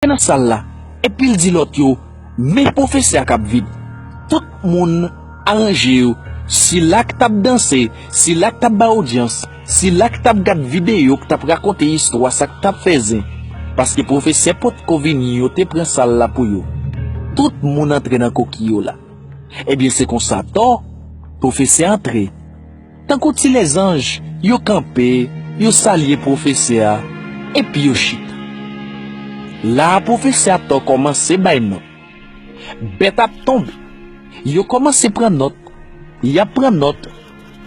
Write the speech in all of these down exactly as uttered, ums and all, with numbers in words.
nan sal la, epi l di lòt yo, men pwofesè a k ap vin. Tout moun aranje yo, sila k t ap danse, sila k t ap bay odyans, sila k t ap gad videyo k t ap rakonte istwa sa k t ap fè zen. Paske pwofesè potko vini, yo te pran sal la pou yo. Tout moun antre nan koki yo la. Ebyen, se konsa atò, pwofesè antre. Tankou ti lèzanj, yo kanpe, yo salye pwofesè a, epi yo chita. La a, pwofesè atò kòmanse bay nòt. Bèt ap tonbe. Yo kòmanse pran nòt. Y ap pran nòt.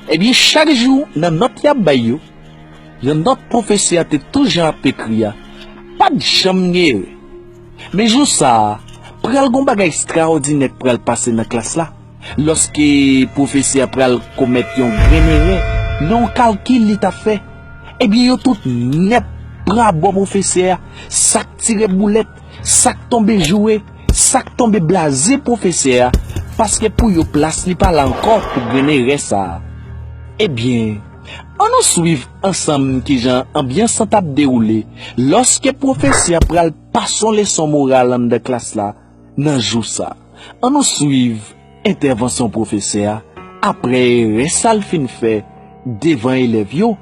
Ebyen, chak jou, nan nòt y ap bay yo, yon nòt pwofesè a te toujan ap ekri a, pa t janm gen erè. Men jou sa a, pral gon bagay ekstraòdinè k pral pase nan klas la. Lòske pwofesè a pral komèt yon grenn erè nan yon kalkil li t ap fè, ebyen, yo tout nèt pran bò pwofesè a, sa k tire boulèt, sa k tonbe joure, sa k tonbe blaze pwofesè a, paske pou yo plas li pa la ankò pou grenn erè sa a. Ebyen, annou swiv ansanm kijan anbyans lan t ap dewoule lòske pwofesè a pral pase yon leson moral anndan klas la nan jou sa a. Annou swiv entèvansyon pwofesè a apre erè sa l fin fè devan elèv yo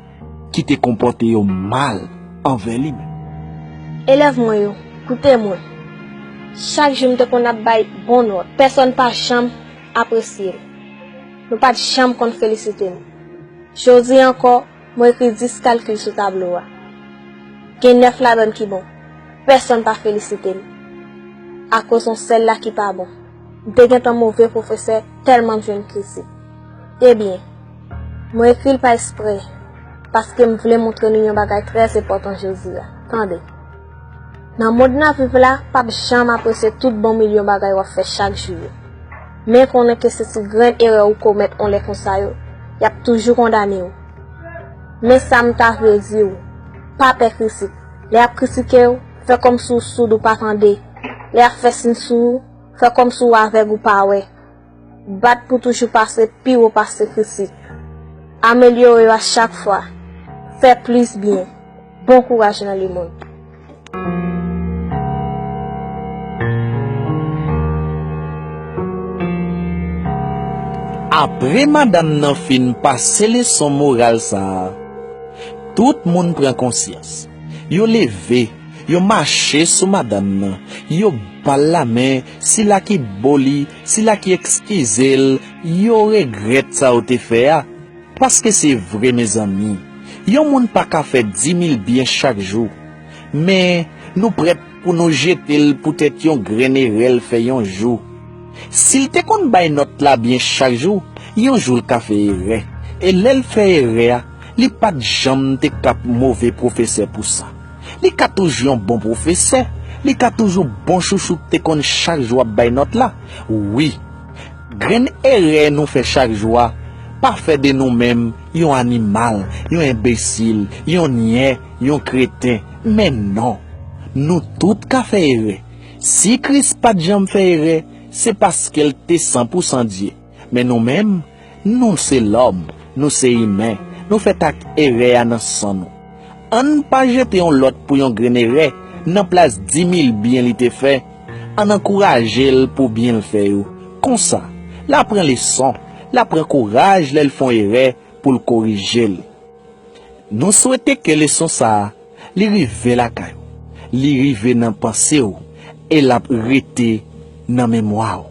ki te konpòte yo mal anvè li menm. Elèv mwen yo, koute mwen. Chak jou m te konn ap bay bon nòt. Pèsonn pa janm apresye l. Nou pa t janm konn felisite m. Jodi a ankò, mwen ekri dis kalkil sou tablo a. Gen nèf ladan l ki bon. Pèsonn pa felisite m. Akoz yon sèl la ki pa bon. M te gentan move pwofesè tèlman m jwenn kritik. Ebyen, mwen ekri l pa eksprè, paske m vle montre nou yon bagay trè enpòtan jodi a. Tande. Nan mond n ap viv la, p ap janm apresye tout bon milyon bagay w ap fè chak jou yo. Men konnen ke se ti grenn erè ou komèt yon lè konsa yo, y ap toujou kondane w. Men sa m ta vle di w, pa pè kritik. Lè y ap kritike w, fè kòmsi w soud ou pa tande. Lè y ap fè siy sou ou, fè kòmsi w avèg ou pa wè. Bat pou toujou pase pi wo pase kritik. Amelyore yo a chak fwa. Fè plis byen. Bon kouraj nan lemonn. Apre madanm nan fin pase leson moral sa a, tout moun pran konsyans. Yo leve, yo mache sou madanm nan, yo ba l lamen, sila ki bo li, sila ki eskize l, yo regrèt sa yo te fè a. Paske se vre, mezanmi, yon moun pa ka fè dimil byen chak jou. Men, nou prèt pou nou jete l poutèt yon grenn erè l fè yon jou. Si l te konn bay nòt la byen chak jou, yon jou l ka fè erè. E lè l fè erè a, li pa t janm te ka move pwofesè pou sa. Li ka toujou yon bon pwofesè, li ka toujou bon chouchou k te konn chak jou ap bay nòt la. Wi, grenn erè nou fè chak jou a pa fè de nou menm yon animal, yon enbesil, yon nyè, yon kreten. Men non, nou tout ka fè erè. Si Kris pa t janm fè erè, se paske l te san pou san Dye. Men nou menm, nou se lòm, nou se imen, nou fèt ak erè a nan san nou. Ann pa jete yon lòt pou yon grenn erè nan plas dimil byen li te fè. Ann ankouraje l pou byen l fè yo. Konsa, l a pran leson, l a pran kouraj lè l fè yon erè pou l korije l. Nou swete ke leson sa a, li rive lakay ou, li rive nan panse w, e l ap rete nan memwa w.